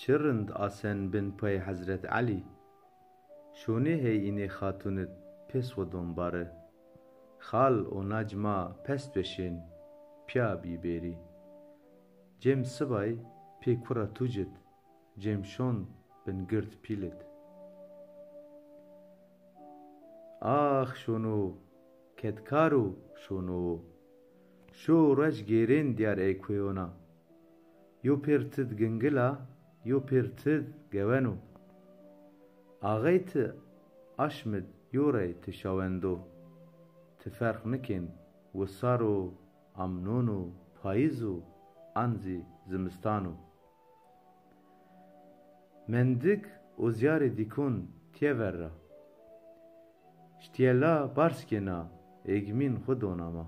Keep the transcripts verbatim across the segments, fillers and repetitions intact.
Çi rind asen bin pay Hezret Elî. Şonê hey înê xatûnid pês xwu don bari. Xal û nac ma pest veşên, pîya bî bêrî. Cêm sibay pê kura tûcid, cêm şon bin gird pîlid. Ax şono, kedkaro şono. Şo ruec gêrên diyar ey kueyona. Yo pêr tid gingil a, yo pêr tid geweno. Axey ti aşmid yo rey ti şawendo. Ti ferq nikên, wisar o, amnon o, payîz o, an zî zimistan o. Mendik û ziyarê dîkon tîye ver ra. Ştîyela barskêna êgmîn xwu dona ma.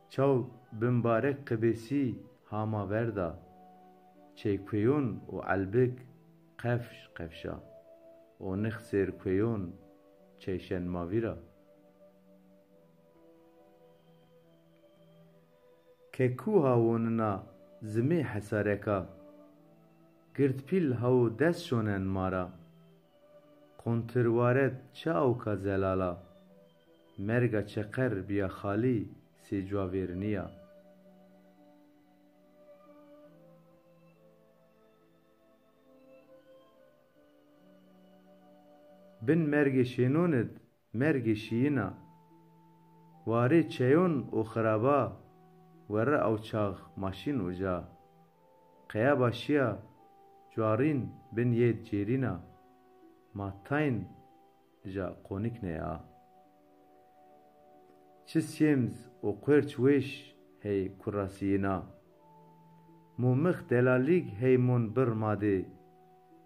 Çaw bimbarek qibêsî hama verda. Çeykueyon û elbik qefş qefşa. Û nix sêr kueyon çeyşen ma vîra. Kekû ha wonina zimê hesareka. Girdpîl hawo dest şonen ma ra. Qontirwaret çi awka zelal a. Merga çeqer bîya xalî sê cuavêr nîya. Bin mergê şênon id mergê şîyîn a. Warê çeyon û xiraba, werre ew çax ma şîn uca. Qeya başîya cuarîn bin yê cêrîn a. Ma tayn ja qonik nêa. Çi sêmz û querç wêş hey kurasîyîna. Mumix delalîg hey mon bir madê.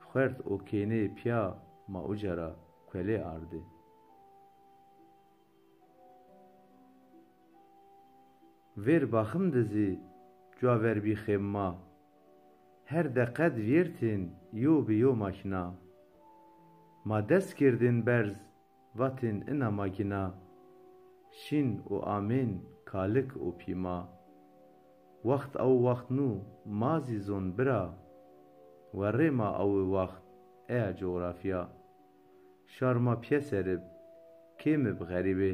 Xuert û kênê pîya ma uca ra kuelê ardê. Vêr baxim de zî cuaver bî xêm ma. Her deqed vîyertên yo bi yo makîna. Ma dest kerdên berz, vatên ina ma gîna. Şîn û amên kalik û pîma. Waxt aw waxt nû ma zî zon bira. Werrê ma awi waxt eya cografya. Şar ma pîyeser ib, kêm ib xerîbê.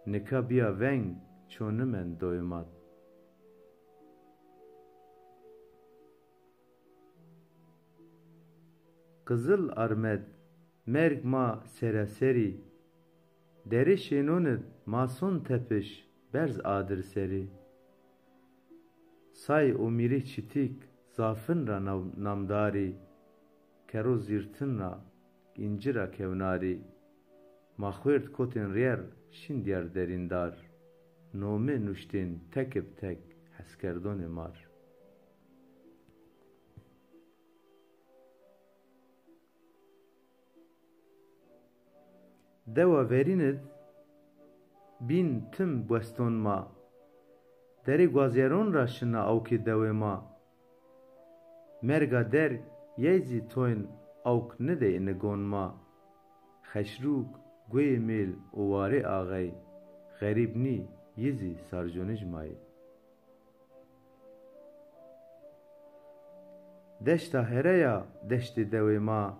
Nika bîya veng ço nimend doymat. Qizil armed, merg ma seraserî. Derê şênon id ma son tepiş berz adir serî. Say û mîrê çitîk zafin ra nam-, namdarî. Kero zîrtin ra, încî ra kewnarî. Ma xuêrd kotên rîyer şîn dîyar derîndar. Nome nuştên tek ib tek heskerdonê mar. Dewa verîn id bîn tim bueston ma. Derê guazyeron ra şina awkê dewê ma. Merga der yey zî toyn awk nidey nigon ma. Xeşrûk, gueyê mêl û warê axey, xerîb nî, yi zî sarconij ma yê. Deşta Here ya deştê dewê ma.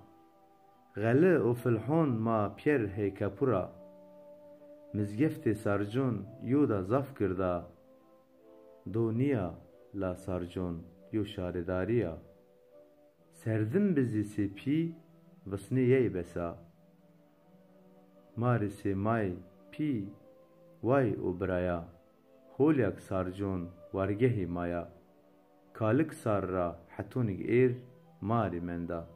Xeli û filhon ma pîyer hey kepu ra. Mizgeftê Sarcon yo da zaf gird a. Do nîya la Sarcon yo şaredarî ya. Serdim bi zî sê pî visnê yey bes a. Ma rê sê may, pî, way û biraya. Holyak Sarcon wargehê ma ya. Kalik sar ra hetonik êr ma rê menda.